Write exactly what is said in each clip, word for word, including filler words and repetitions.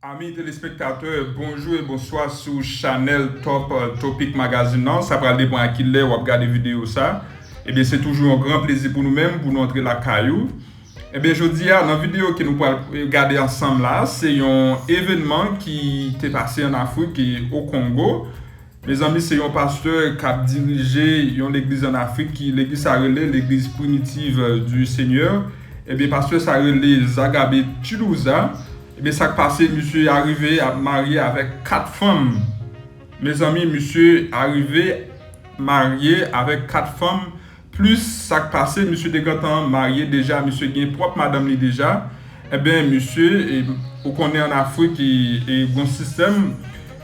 Ami telespektatè, bonjou e bonswa sou chanèl Top Topic Magazine nan. Sa pral depann a kilè w ap gade videyo sa. Ebyen, se toujou yon gran plezi pou nou menm, pou nou antre lakay ou. Ebyen, jodi a, nan videyo ke nou pral gade ansanm la, se yon evènman ki te pase ann Afrik e o Kongo. Mezanmi, se yon pastè k ap dirije yon legliz ann Afrik, ki legliz sa rele Legliz Primitive du Seigneur. Ebyen, pastè sa rele Zagabe Chiluza. Ebyen, sa k pase, misye arive ap marye avèk kat fanm. Mezanmi, misye arive marye avèk kat fanm. Plis sa k pase, misye te gentan marye deja, misye gen pwòp madanm li deja. Ebyen, misye, e, ou konnen ann Afrik, e, e, gon sistèm,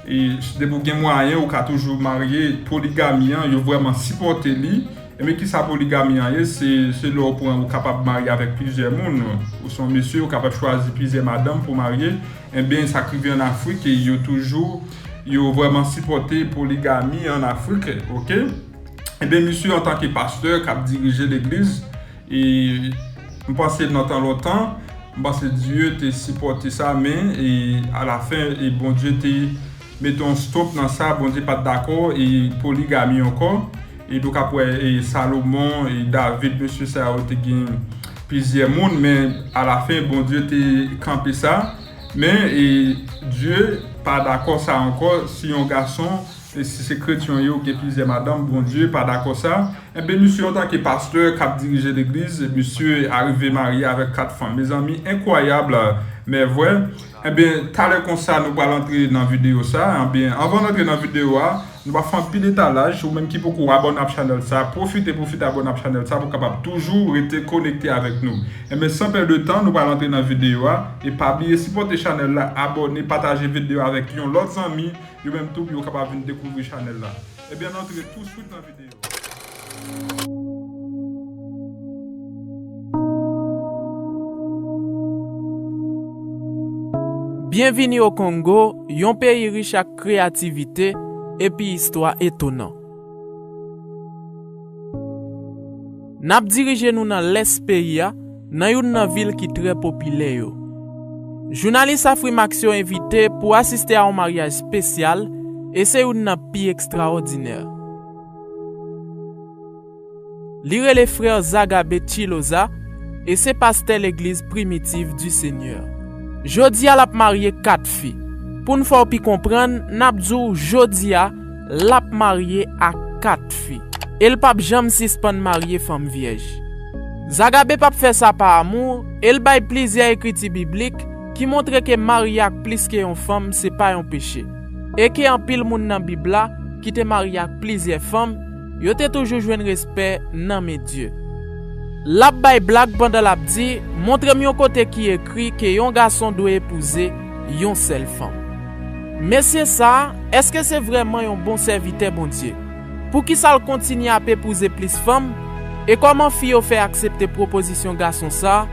e, depi w gen mwayen, ou ka toujou marye, poligami an, yo vrèman sipòte li. Ebyen, kisa poligami an ye? Se, se lè w pran, ou kapab marye avèk plizyè moun. Ou se yon mesye, ou kapab chwazi plizyè madanm pou w marye. Ebyen, sa k rive ann Afrik, e yo toujou, yo vrèman sipòte poligami ann Afrik, oke? Ebyen, misye antanke pastè k ap dirije legliz, e m panse nan tan lontan, m panse Dye te sipòte sa, men, e alafen, e Bondye te mete yon stop nan sa, Bondye pa t dakò, e poligami ankò. E nou ka wè, e Salomon, e David, mesye sa yo te gen plizyè moun, men alafen, Bondye te kanpe sa. Men, e Dye pa dakò sa ankò, si yon gason, e si se kretyen yo, gen plizyè madanm, Bondye pa dakò sa. Ebyen, misye antanke pastè k ap dirije legliz, misye arive marye avèk kat fanm. Mezanmi, enkwayab, men vrè. Ebyen, talè konsa, nou pral antre nan videyo sa. Ebyen, anvan n antre nan videyo a, nou pa fè anpil etalaj. Ou menm ki poko abòne ak chanèl sa, pwofite, pwofite abòne ak chanèl sa pou w kapab toujou rete konekte avèk nou. Ebyen, san pèdi tan, nou pral antre nan videyo a. E pa bliye sipòte chanèl la, abòne, pataje videyo avèk yon lòt zanmi. Yo menm tou, pou yo kapab vin dekouvri chanèl la. Ebyen, n antre touswit nan videyo. Byenvini o Kongo, yon peyi rich ak kreyativite epi istwa etonan. N ap dirije nou nan lès peyi a, nan youn nan vil ki trè popilè yo. Jounalis Afrimax yo envite pou asiste a yon maryaj espesyal, e se youn nan pi ekstraòdinè. Li rele frè Zagabe Chiloza, e se pastè legliz Primitive du Seigneur. Jodi a, l ap marye kat fi. Pou n fè w pi konprann, n ap di w jodi a, l ap marye ak kat fi. E l p ap janm sispann marye fanm vyèj. Zagabe p ap fè sa pa amou, e l bay plizyè ekriti biblik ki montre ke marye ak plis ke yon fanm se pa yon peche, e ke anpil moun nan Bib la ki te marye ak plizyè fanm, yo te toujou jwenn respè nan men Dye. L ap bay blag pandan l ap di, "Montre m yon kote ki ekri ke yon gason dwe epouze yon sèl fanm." Mesye sa a, èske se vrèman yon bon sèvitè Bondye? Poukisa l kontinye ap epouze plis fanm? E kòman fi yo fè aksepte pwopozisyon gason sa a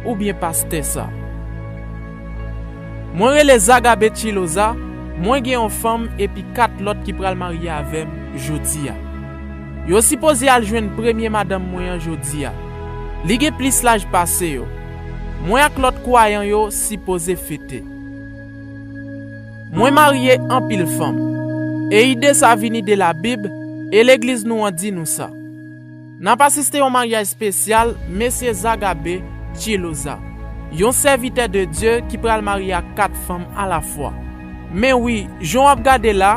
oubyen pastè sa a? Mwen rele Zagabe Chiloza, mwen gen yon fanm epi kat lòt ki pral marye avè m jodi a. Yo sipoze al jwenn premye madanm mwen an jodi a. Li gen plis laj pase yo. Mwen ak lòt kwayan yo sipoze fete. Mwen marye anpil fanm. E ide sa vini de Labib, e legliz nou an di nou sa. N ap asiste yon maryaj espesyal mesye Zagabe Chiloza, yon sèvitè de Dye ki pral marye ak kat fanm alafwa. Men wi, jan w ap gade la,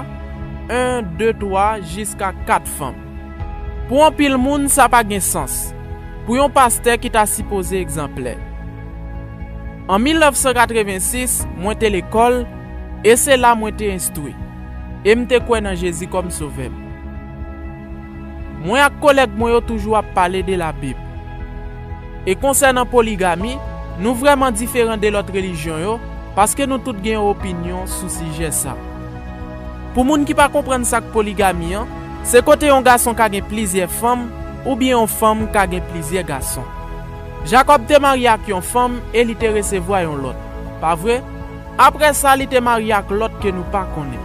en, de, twa, jiska kat fanm. Pou anpil moun, sa pa gen sans. Pou yon pastè ki ta sipoze egzanplè. An mil nèf san katrevensis, mwen te lekòl, e se la mwen te enstwi, e m te kwè nan Jezi kòm Sovè m. Mwen ak kolèg mwen yo toujou ap pale de Labib. E konsènan poligami, nou vrèman diferan de lòt relijyon yo, paske nou tout gen yon opinyon sou sijè sa. Pou moun ki pa konprann sa k poligami an, se kote yon gason ka gen plizyè fanm, oubyen yon fanm ka gen plizyè gason. Jakòb te marye ak yon fanm e li te resevwa yon lòt, pa vre? Apre sa, li te marye ak lòt ke nou pa konnen.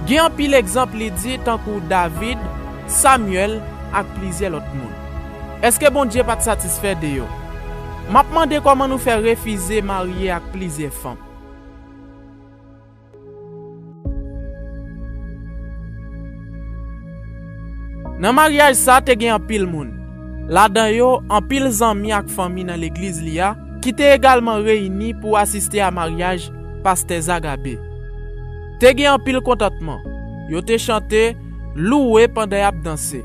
Gen anpil egzanp li di, tankou David, Samyèl, ak plizyè lòt moun. Èske Bondye pa t satisfè de yo? M ap mande kòman nou fè refize marye ak plizyè fanm. Nan maryaj sa, te gen anpil moun, ladan yo anpil zanmi ak fanmi nan legliz li a, ki te egalman reyini pou asiste a maryaj Pastè Zagabe. Te gen anpil kontantman. Yo te chante, louwe pandan y ap danse.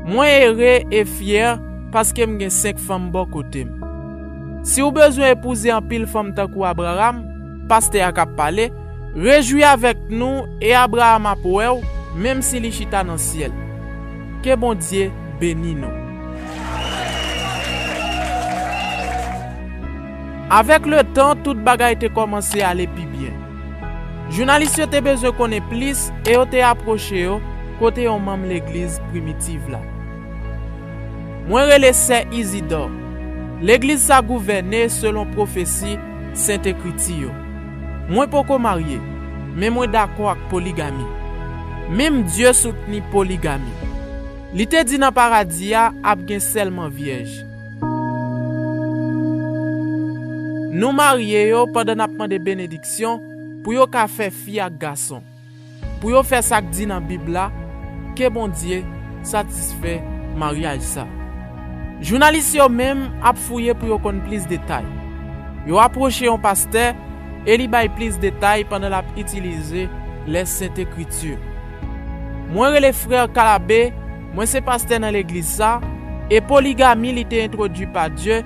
Mwen ere e fyè paske m gen senk fanm bò kote m. Si w bezwen epouze anpil fanm tankou Abraram, pastè a k ap pale, rejwi avèk nou e Abraram ap wè w, menm si li chita nan syèl. Ke Bondye beni nou. Avèk letan, tout bagay te kòmanse ale pi byen. Jounalis yo te bezwen konnen plis e yo te apwoche yo kote yon manm legliz primitiv la. Mwen rele Sè Izidò. Legliz sa gouvène selon pwofesi Sent Ekriti yo. Mwen poko marye, men mwen dakò ak poligami. Menm Dye soutni poligami. Li te di nan paradi a ap gen sèlman vyèj. Nou marye yo pandan n ap mande benediksyon pou yo ka fè fi ak gason. Pou yo fè sa k di nan Bib la, ke Bondye satisfè maryaj sa. Jounalis yo menm ap fouye pou yo konn plis detay. Yo apwoche yon pastè e li bay plis detay pandan l ap itilize Lè Sent Ekriti. Mwen rele frè Kalabe, mwen se pastè nan legliz sa, e poligami li te entwodui pa Dye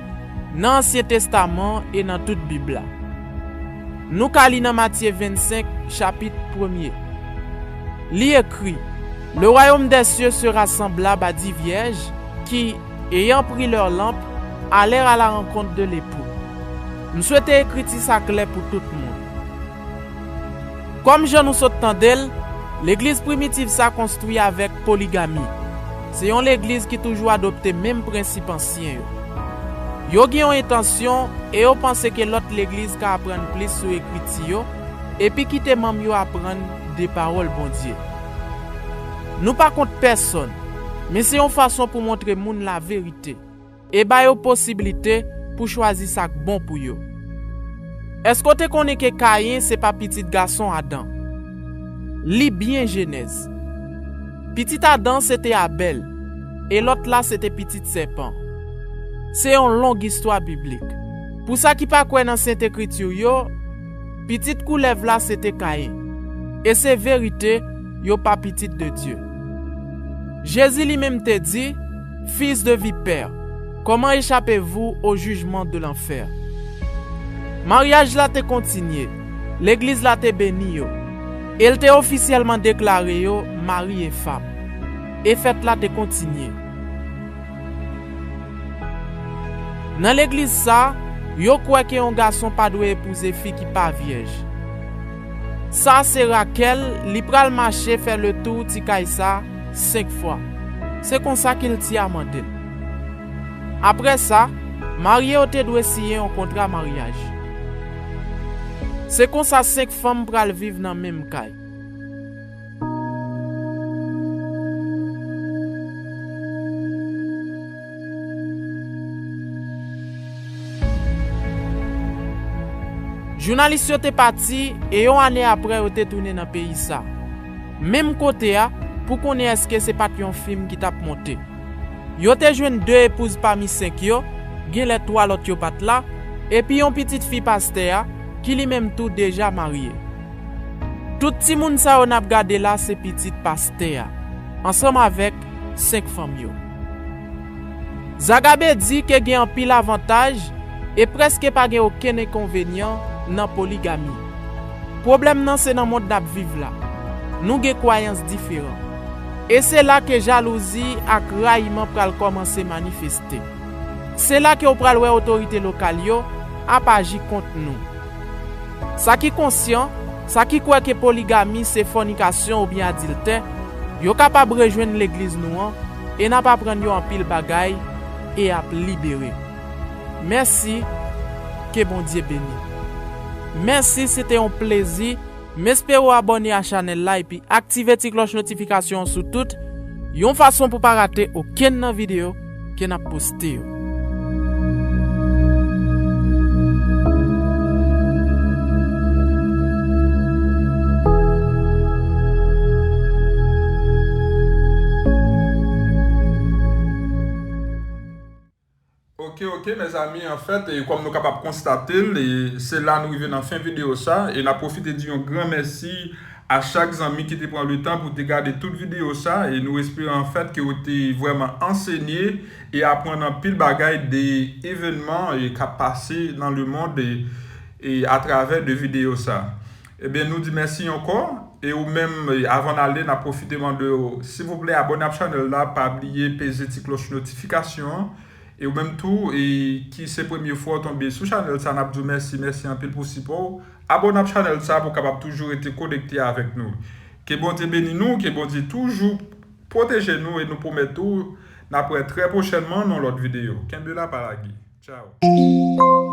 nan Ansyen Testaman e nan tout Bib la. Nou ka li nan Matye vennsenk, chapit premye. Li ekri, Le royaume des cieux sera semblable à dix vierges qui, ayant pris leurs lampes, allèrent à la rencontre de l'époux. M swete ekriti sa klè pou tout moun. Kòm jan nou sot tande l, legliz primitiv sa konstwi avèk poligami. Se yon legliz ki toujou adopte menm prensip ansyen yo. Yo gen yon entansyon e yo panse ke lòt legliz ka aprann plis sou ekriti yo, epi kite manm yo aprann de pawòl Bondye. Nou pa kont pèsonn, men se yon fason pou montre moun laverite e ba yo posiblite pou chwazi sa k bon pou yo. Èske w te konnen ke Kayen se pa pitit gason Adan? Li byen Jenèz. Pitit Adan se te Abèl, e lòt la se te pitit sèpan. Se yon long istwa biblik. Pou sa ki pa kwè nan Sent Ekriti yo, pitit koulèv la se te Kayen. E se verite, yo pa pitit de Dye. Jezi li menm te di, Fils de vipère, comment échappez-vous au jugement de l'enfer? Maryaj la te kontinye, legliz la te beni yo, e l te ofisyèlman deklare yo mari e fanm. E fèt la te kontinye. Nan legliz sa, yo kwè ke yon gason pa dwe epouze fi ki pa vyèj. Sa se Rakèl, li pral mache fè letou ti kay sa senk fwa. Se konsa kilti a mande l. Apre sa, marye yo te dwe siyen yon kontra maryaj. Se konsa senk fanm pral viv nan menm kay. Jounalis yo te pati, e yon ane apre yo te tounen nan peyi sa. Menm kote a, pou konnen èske se pa t yon fim ki t ap monte. Yo te jwenn de epouz pami senk yo, genlè twa lòt yo pa t la, epi yon pitit fi pastè a, ki li menm tou deja marye. Tout timoun sa yo n ap gade la se pitit pastè a, ansanm avèk senk fanm yo. Zagabe di ke gen anpil avantaj e prèske pa gen okenn enkonvenyan nan poligami. Pwoblèm nan se nan mond n ap viv la. Nou gen kwayans diferan. E se la ke jalouzi ak rayiman pral kòmanse manifeste. Se la ke w pral wè otorite lokal yo ap aji kont nou. Sa ki konsyan, sa ki kwè ke poligami se fònikasyon oubyen adiltè, yo kapab rejwenn legliz nou an e n ap aprann yo anpil bagay e ap libere. Mèsi, ke Bondye beni. Mèsi, se te yon plezi. M espere w abòne a chanèl la epi aktive ti klòch notifikasyon an sou tout, yon fason pou pa rate okenn nan videyo ke n ap poste yo. Ok, mezanmi, anfèt, e kòm nou kapab konstate l, e se la nou rive nan fen videyo sa, e n ap pwofite di yon gran mèsi a chak zanmi ki te pran le tan pou te gade tout videyo sa, e nou espere anfèt ke w te vrèman ansenye e aprann anpil bagay de evènman, e k ap pase nan lemond, e, e atravè de videyo sa. Ebyen, nou di mèsi ankò, e ou menm, e avan n ale, n ap pwofite mande w, silvouplè, abòne ak chanèl la, pa bliye peze ti klòch notifikasyon an, e ou menm tou, e ki se premye fwa w tonbe sou chanèl sa, n ap di w mèsi, mèsi anpil pou sipò w. Abòne ak chanèl sa pou w kapab toujou rete konekte avèk nou. Ke Bondye beni nou, ke Bondye toujou pwoteje nou, e nou pwomèt ou, n ap wè trè pwochènman nan lòt videyo. Kenbe la, pa lage. Tchao.